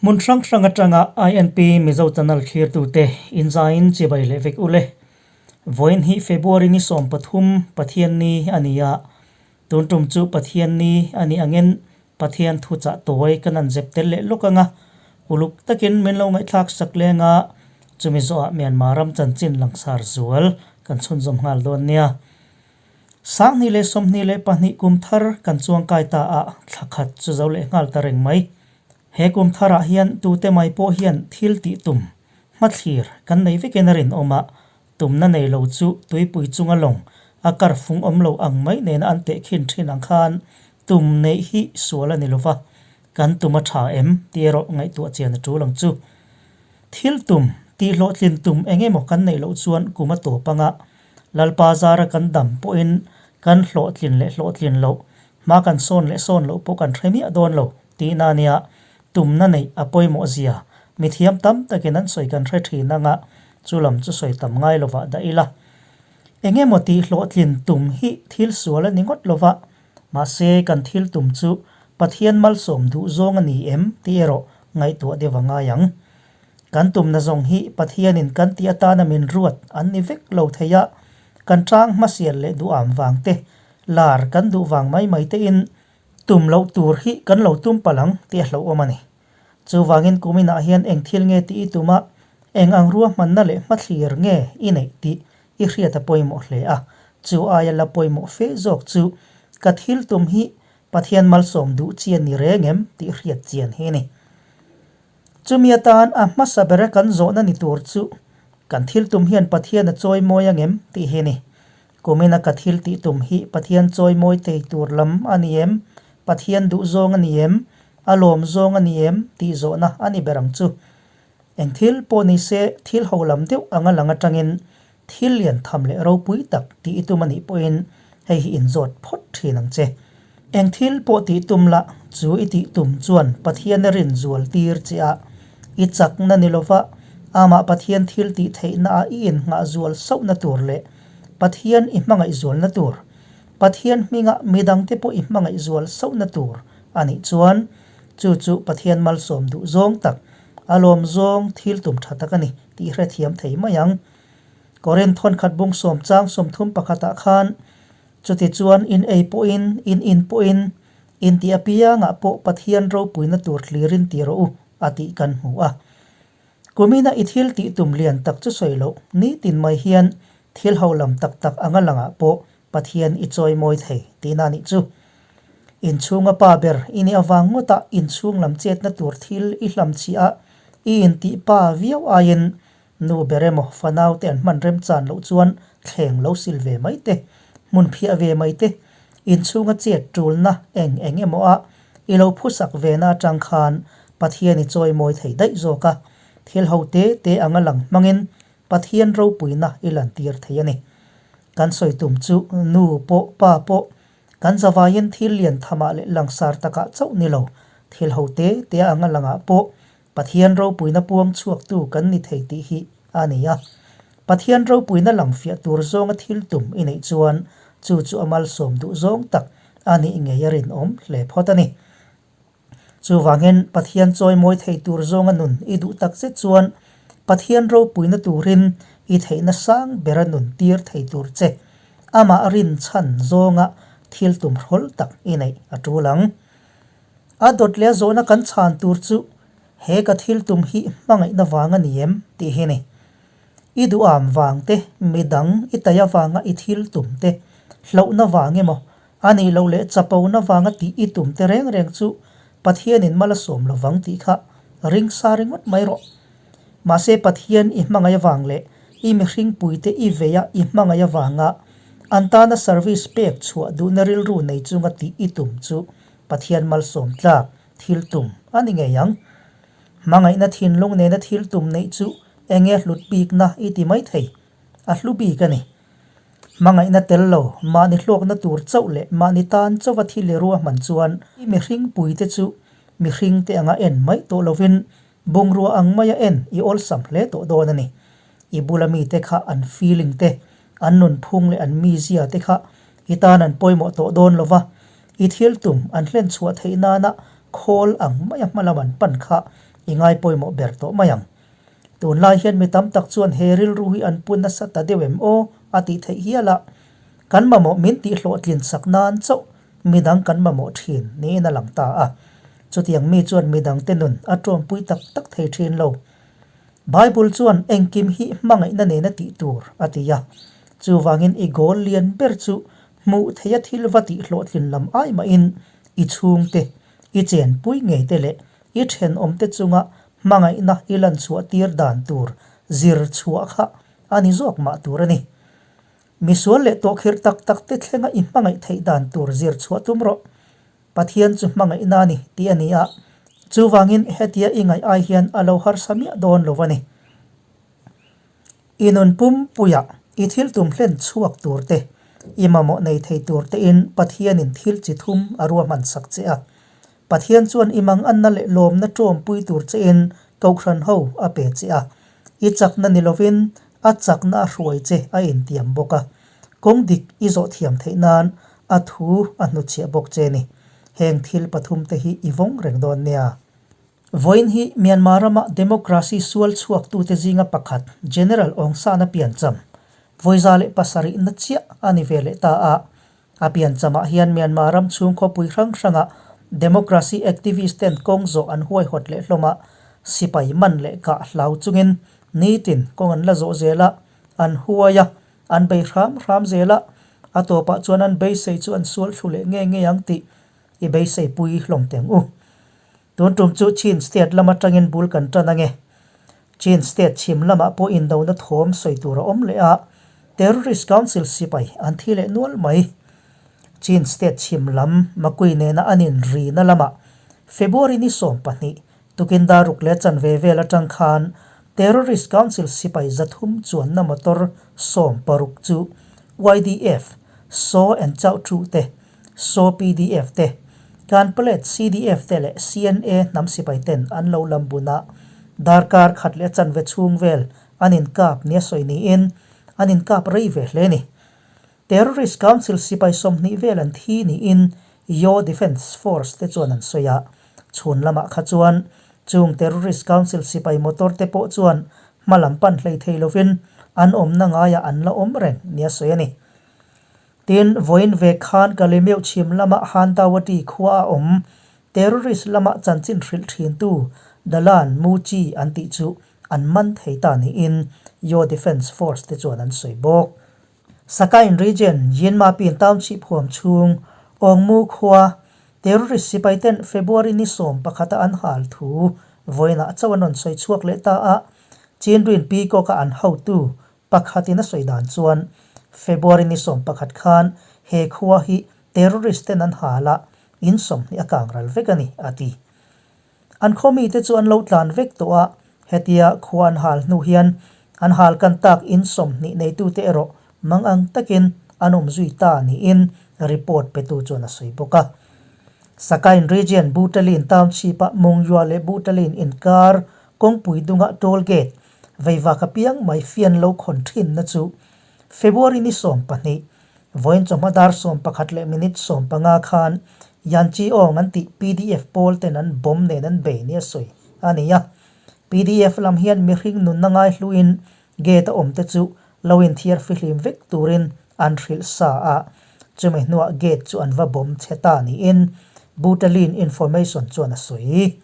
Hmun hrang hrang atanga INP Mizo Channel thlirtute inzaiin chibai leh vek ule. Vawiin hi February ni 13 Pathianni a ni a, tun tum chu Pathianni a nih angin Pathian thuchah tawi kan han zep tel leh lawk anga, uluk takin min lo ngaihthlak sak leng a, chumi zawhah Myanmar ram chanchin langsar zual kan chhunzawm nghal dawn nia. 2022 kum thar kan chuangkai ta a, thla khat chu zo leh nghal ta reng mai. He kum tharah hian tute mai pawh hian thil tih tum, hmathlir kan nei vekin a rinawm a, tumna nei lo chu tuipui chunga lawng a kar fung awm lo ang mai nena an tehkhin thin ang khan tum neih hi sual a ni lo va, kan tum a tha em tih erawh ngaihtuah chian a tul ang chu. Thil tum, tihhlawhtlin tum eng emaw kan neih loh chuan kum a tawp anga Lalpa zara kan dam pawhin kan hlawhtlin leh hlawhtlin loh, hma kan sawn leh sawn loh pawh kan hre miah dawn lo tihna a nia. Tumna neih a pawimawh zia mithiam tam takin an sawi kan hre thin anga chu lam chu sawi tam ngai lovah dah ila. Eng emaw tih hlawhtlin tum hi thil sual a ni ngawt lova, mahse kan thil tum chu Pathian malsawm duh zawng a ni em tih erawh ngaihtuah deuh a ngai ang. Kan tumna zawng hi Pathianin kan tih atana min ruat an ni vek lo thei a, kan tang hmasial leh duham vang te, lar kan duh vang mai mai tein tum loh tur hi kan lo tum palh ang tih a hlauhawm a ni. Chuvangin kuminah hian eng thil nge tih i tum a, eng ang ruahmanna leh hmathlir nge i neih tih i hriat a pawimawh hle a, chu aia la pawimawh fe zawk chu ka thil tum hi Pathian malsawm duh chi a ni reng em tih hriat chian hi a ni. Chumi atan a hmasa bera kan zawhna ni tur chu kan thil tum hian Pathian a chawi mawi angem tih hi a ni. Kumina ka thil tih tum hi Pathian chawi mawi thei tur lam a ni em? Pathian duh zawng a ni em? A lawm zawng a ni em? tih zawhna a ni ber ang chu. Eng thil pawh ni se thil ho lam deuh anga lang atangin thil lian tham leh ropui tak tih i tum a nih pawhin hei hi inzawt phawt thin ang che. Eng thil pawh tih tum la, chu i tih tum chuan Pathian a rin zual tir che a, i chakna ni lova amah Pathian thil tih theihnaah i innghah zual sauhna tur leh Pathian i hmangaih zualna tur, Pathian hminga midangte pawh i hmangaih zual sauhna tur a nih chuan chu chu Pathian malsawm duh zawng tak A lawm zawng thil tum tha tak a ni tih hrethiam thei mai ang. Korin thawnkhat bung sawm chang 30 pakhatah khan chuti chuan in ei pawhin, in in pawhin, in tih apiangah pawh Pathian ropuina tur thlirin ti rawh u a tih kan hmu a. Kumina i thil tih tum lian tak chu sawi loh nitin mai hian thil ho lam tak tak anga langah pawh Pathian i chawi mawi thei tihna nih chu. Inchhunga pa ber i nih avang ngawtah inchhung lam chetna tur thil i hlam chhiah a, i intih pa viau aiin nu ber emaw fanau te an hman remchan loh chuan thleng lo sil ve mai te, hmun phiah ve mai te, inchhunga chet tulna eng eng emaw a i lo phusak ve na atang khan Pathian i chawi mawi thei daih zawk a, thil ho te te anga lang hmangin Pathian ropuina i lantir thei a ni. Kan sawi tum chu nu pawh pa pawh kan zavaiin thil lian thamah leh langsar takah chauh ni lo, thil ho te te anga langah pawh Pathian ropuina puang chhuaktu kan ni thei tih hi a ni a. Pathian ropuina lang fiah tur zawnga thil tum i neih chuan chu chu a malsawm duh zawng tak a nih ngei a rinawm hle phawt a ni. Chuvangin Pathian chawimawi thei tur zawnga nun i duh tak zet chuan Pathian ropuina turin i theihna sang bera nun tir thei tur che amah rinchhan zawnga thil tum hrawlh tak i neih a tul ang. A dawt leh a zawhna kan chhan tur chu he ka thil tum hi hmangaihna vang a ni em tih hi a ni. I duham vang te, midang i tai avanga i thil tum te, hlauhna vang emaw, a nih loh leh chapona vanga tih i tum te reng reng chu Pathianin mal a sawm lovang tih kha ring sa ringawt mai rawh. Mahse Pathian i hmangaih avang leh i mihringpuite i veia i hmangaih avanga an tana service pek chhuah duhna rilru nei chunga tih i tum chu Pathian malsawm tlak thil tum a ni ngei ang. Hmangaihna thinlung nena thil tum neih chu enge hlut bikna i ti mai thei, a hlu bik a ni. Hmangaihna tel lo, mahni hlawkna tur chauh leh mahni tan chauha thil i ruahman chuan i mihringpuite chu mihringte anga en mai tawh lovin bungrua ang maia en i awlsam hle tawh dawn a ni. I bula mite kha an feeling te, an nunphung leh an mizia te kha i tan an pawimawh tawh dawn lova, i thil tum an hlenchhuah theih nana Khawl ang maia hmalam an pan kha i ngai pawimawh ber tawh mai ang. Tunlai hian mi tam tak chuan he rilru hi an pu nasa ta deuh em aw a tih theih hial a, kan mamawh min tih hlawhtlin sak nan chauh midang kan mamawh thin niin a lang ta a. Chutiang mi chuan midangte nun a tawmpui tak tak thei thin lo. Bible chuan engkim hi hmangaihna nena tih tur a ti a, chuvangin i goal lian ber chu hmuh theia thil va tih hlawhtlin lam ai mahin i chhungte, i chenpui ngeite leh i thenawmte chunga hmangaihna i lan chhuah tir dan tur zir chhuah kha a ni zawk mah tur a ni. Misual leh tawhkhirh tak takte thlenga i hmangaih theih dan tur zir chhuah tum rawh. Pathian chu hmangaihna a ni tih a ni a, chuvangin hetia i ngaih ai hian a lo harsa miah dawn lo a ni. I nun pumpuiah i thil tum hlen chhuak tur te, i mamawh nei thei tur tein Pathianin thil chi thum a ruahman sak che a. Pathian chuan i manganna leh lawmna tawmpui tur chein Kohhran ho a pe che a. I chakna ni lovin a chakna a hruai che a intiam bawk a. Kawng dik i zawh thiam theih nan a thu a hnutchhiah bawk che ni. Heng thil pathumte hi i vawng reng dawn nia. Vawiin hi Myanmar rama democracy sual chhuaktute zinga pakhat General Aung San a piancham vawiza leh pasarihna chiah a ni ve leh ta a. A pianchamah hian Myanmar ram chhung khawpui hrang hranga democracy activist ten kawng zawh an huaihawt leh hlawm a, sipai man leh kah hlau chungin nitin kawng an la zawh zel a, an huai a, an bei hram hram zel a, a tawpah chuan an beisei chu an sual thlu leh nge nge ang tih i beiseipui hlawm teng u. Tun tum chu Chin State lam atangin bul kan tan ange. Chin State chhim lamah pawh indona thawm sawi tur a awm leh a, Terrorist Council sipai an thi leh nual mai. Chin State chhim lam Makui nena an inrina lamah February ni 12 tukin daruk leh chanve vel atang khan Terrorist Council sipai 300 chuanna motor 16 chu YDF, Saw and Chau Chu te Saw pdf te, Kanpalet CDF te leh CNA hnam sipai ten an lo lam bun a, darkar khat leh a chanve chhung vel an inkap nia sawi niin an inkap rei ve hle a ni. Terrorist Council sipai 20 vel an thi niin Yaw Defence Force te chuan an sawi a, chhun lamah kha chuan chung Terrorist Council sipai motor te pawh chuan hma lam pan hlei thei lovin an awmna ngaiah an la awm reng nia sawi a ni. Tin, vawiin ve khan Kalemeuh chhim lama Handawati khua a awm terrorist lama chanchin hrilh thintu Dalan Muchi an tih chu an man thei ta niin Yaw Defence Force te chuan an sawi bawk. Sakain Region, Yinmapin Township huam chhung Awngmu khua terrorist sipai ten February ni 11 a an hal thu vawiinah chauh an rawn sawi chhuak leh ta a, Chinrin Peacock a an hotu Pakhatin a sawi dan chuan February ni 11 khan he khua hi terrorist ten an hal a, in 20 a kang ral vek a ni, a ti. An khaw mite chu an lo tlan vek tawh a, hetia khua an hal hnu hian an hal kan tak in 20 neitute erawh mang ang takin an awm zui ta niin report petu chuan a sawi bawk a. Sakain Region Butalin Township-a Mungyua leh Butalin inkar kawngpui dunga toll gate Veivak apiang mai fian lo khawn thinna chu February ni 12, vawiin chawhma dar 11 leh minute 15 khan Yanchi Aung an tih pdf pawl ten an bomb nen an bei nia sawi a ni a. Pdf lam hian mihring nunna ngaihluin gate a awm te chu lo inthiar fihlim vek turin an hrilh sa a, chumi hnuah gate chu an va bomb chhe ta niin Butalin Information chuan a sawi.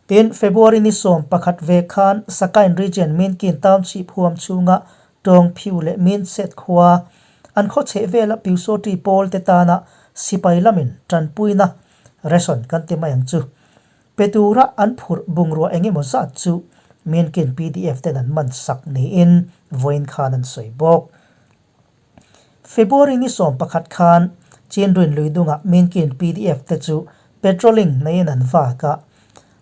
Tin, February ni 11 ve khan Sakain Region Minkin Township huam chhunga Tawng Phiu leh Minset khua an khaw chheh vela Pyusawṭi pawl te tana sipai lamin tanpuina ration kan ti mai ang chu. Pe tura an phurh bungrua eng emaw zat chu Minkin pdf ten an man sak niin vawiin khan an sawi bawk. February ni 11 khan Chinrin Luidungah Minkin pdf te chu patrolling neiin an vak a.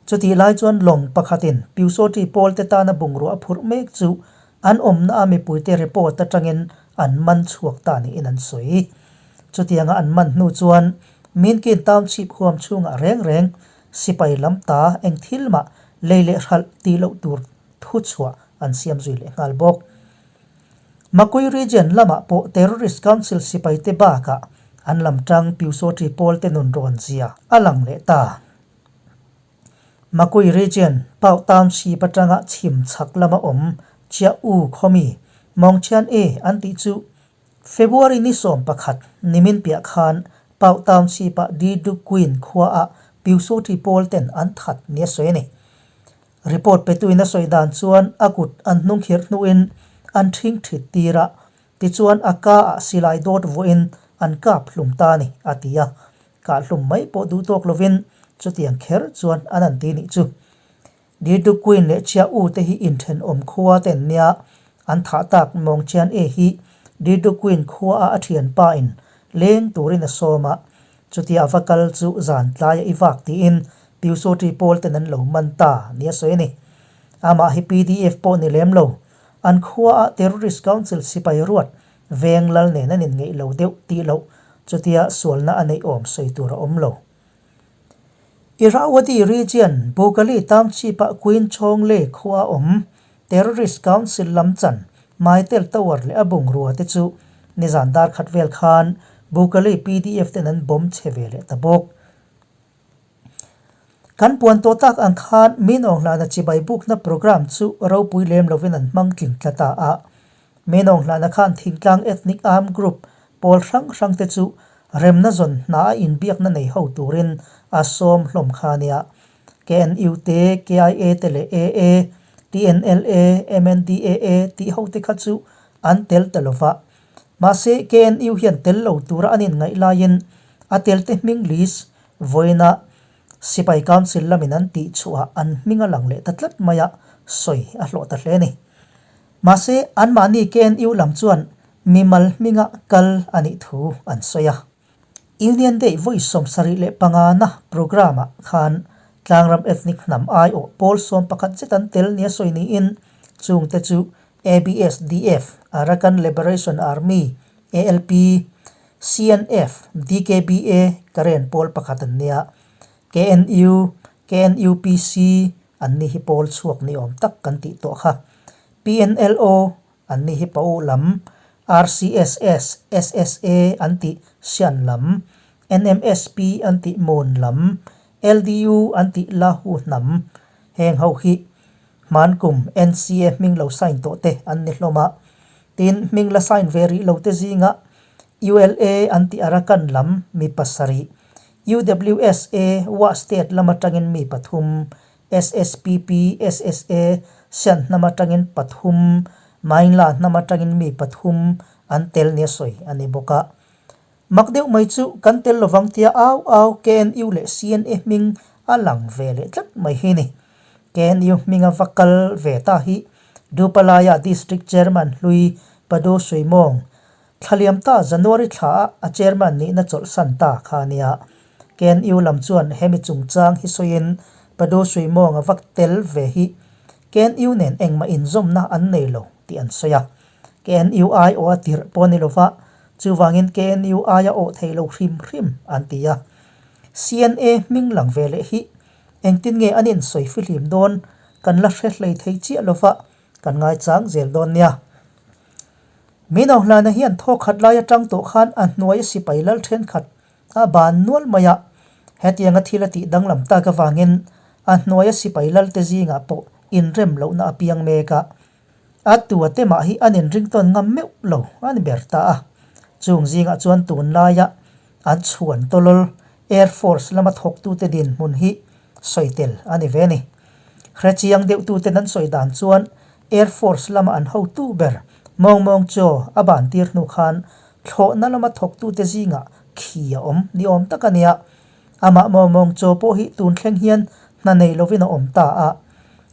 Chutih lai chuan lawng pakhatin Pyusawṭi pawl te tana bungrua a phurh mek chu an awmna a mipuite report atangin an man chhuak ta niin an sawi. Chutianga an man hnu chuan Minkin Township huam chhungah reng reng sipai lam ta eng thil mah lei leh hralh tih loh tur thuchhuah an siam zui leh nghal bawk. Makui Region lamah pawh Terrorist Council sipaite bakah an lam tang Pyusawṭi pawlte nun rawn zia a lang leh ta. Makui Region, Pau Township atanga chhim chhak lama awm Chia U khawmi Mawng Chian E an tih chu February ni 11 nimin piah khan Pau Township-a Di Du Queen khuaah Pyusawṭi pawl ten an that nia sawi a ni. Report petuin a sawi dan chuan a kut an hnung khirh hnuin an ṭhing ṭhit tir a, tichuan a ka ah silai dawt vuahin an kap hlum ta a ni, a ti a. Kah hlum mai pawh duh tawk lovin chutiang kher chuan an an ti nih chu. Dirdu Queen leh Chia U te hi inthenawm khua te an nia, an thah tak Mawng Chian E hi Dirdu Queen khua a a thianpa in leng turin a sawm a, Chutia a va kal chu zan tlaia i vak tiin Pyusawṭi pawl ten an lo man ta nia sawi a ni. Amah hi pdf pawh ni lem lo. An khuaah Terrorist Council sipai ruat veng lal nen an inngeih lo deuh tih loh chutia sualna a neih awm sawi tur a awm lo. Irrawaddy Region, Bukali Township-ah Queen Chawngle khua a awm. Terrorist Council lam chan Maitel Tower leh a bungrua te chu nizan dar khat vel khan Bukali pdf ten an bomb chhe ve leh ta bawk. Kan puan tawh tak ang khan Min Aung Hlana chibai bukna program chu ropui lem lovin an hmang tling tla ta a. Min Aung Hlana khan thingtlang ethnic armed group pawl hrang hrang te chu remna zawn hna a inbiakna nei ho turin a sawm hlawm kha a nia. KNU te, KIA te leh AA, TNLA, MNDAA tih ho te kha chu an tel ta lo va. Mahse, KNU hian tel lo tura an inngaih laiin a telte hming list vawiina Sipai Council lamin an tih chhuah an hming a lang leh ta tlat mai a, sawi a hlawh ta hle a ni. Mahse, anmahni KNU lam chuan mimal hminga kal a nih thu an sawi a. Union Day vawi 75 na programme-ah khan Tlangram Ethnic hnam aiawh pawl 11 zet an tel nia sawi niin chungte chu ABSDF, Arakan Liberation Army, ALP, CNF, DKBA, Karen pawl pakhat an nia, KNU, KNUPC an ni hi pawl chhuak ni awm tak kan tih tawh kha. PNLO an ni hi Pau lam, RCSS, SSA an tih Sian lam, NMSP an tih Mon lam, LDU an tih Lahu hnam, heng ho hi Hmankum NCA hming lo sign tawh te an ni hlawm a. Tin, hming la sign ve rih lo te zingah ULA an tih Arakan lam mi pasarih, UWSA Wa State lam atangin mi pathum, SSPP, SSA, Sian hnam atangin pathum, Mainla hnam atangin mi pathum an tel nia sawi a ni bawk a. Mak deuh mai chu kan tel lovang tia au au KNU leh CNA hming a lang ve leh tlat mai hi ni. KNU hminga va kal ve ta hi Dupalaya District Chairman hlui Padu Suimawng Thlaliam ta January thla ah a chairman nihna chawlhsan ta kha a nia. KNU lam chuan hemi chungchang hi sawiin Padu Suimawnga va tel ve hi KNU nen engmah inzawmna an nei lo tih an sawi a. KNU aiawh a tirh pawh a ni lova, chuvangin KNU aia awh thei lo hrim hrim an ti a. CNA hming lang ve leh hi engtin nge an insawi fihlim dawn kan la hre hlei thei chiah lova, Kan ngaichang zel dawn nia. Min Auhlana hian thaw khat lai atang tawh khan a hnuai sipai lal thenkhat a ban nual mai a, hetianga thil a tih danglam tak avangin a hnuaia sipai lal te zingah pawh inrem lohna a piang mek a. A tua te mah hi an inringtawn ngam meuh lo a ni ber ta a. Chung zingah chuan tunlaia an chhuan tawlawl Air Force lama thawktute dinhmun hi sawi tel a ni ve a ni. Hrechiang deuhtuten an sawi dan chuan Air Force lama an hotu ber Mawng Mawng Chaw a ban tir hnu khan thlawhna lama thawktute zingah khi a awm ni awm tak a nia. Amah Mawng Mawng Chaw pawh hi tun thleng hian hna nei lovin a awm ta a.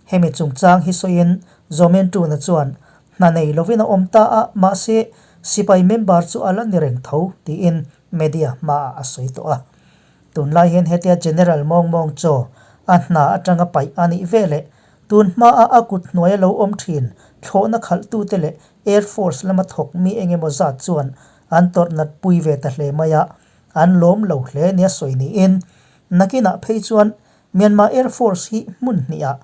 Hemi chungchang hi sawiin Zomen Tuna chuan hna nei lovin a awm ta a, mahse sipai member chu a la ni reng tho tiin media hmaah a sawi tawh a. Tunlai hian hetia General Mawng Mawng Chaw a hna atanga paih a nih ve leh tun hmaa a kut hnuaia lo awm thin thlawhna khalhtute leh Air Force lama thawk mi eng emaw zat chuan an tawrh nat pui ve ta hle mai a, an lawm lo hle nia sawi niin nakinah phei chuan Myanmar Air Force hi hmun hnihah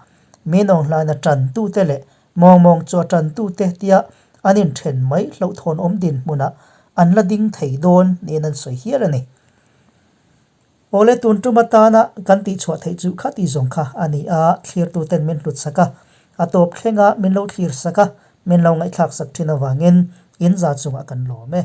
Min Aung Hlaina tantute leh Mawng Mawng Chaw tantute tia an inthen mai hlauhthawnawm dinhmunah an la ding thei dawn niin an sawi hial a ni. Awle tun tum atana kan tihchhuah theih chu kha tih zawng kha a ni a, thlirtuten min hlut sak a, a tawp thlenga min lo thlir sak a, min lo ngaihthlak sak thin avangin in za chungah kan lawm e.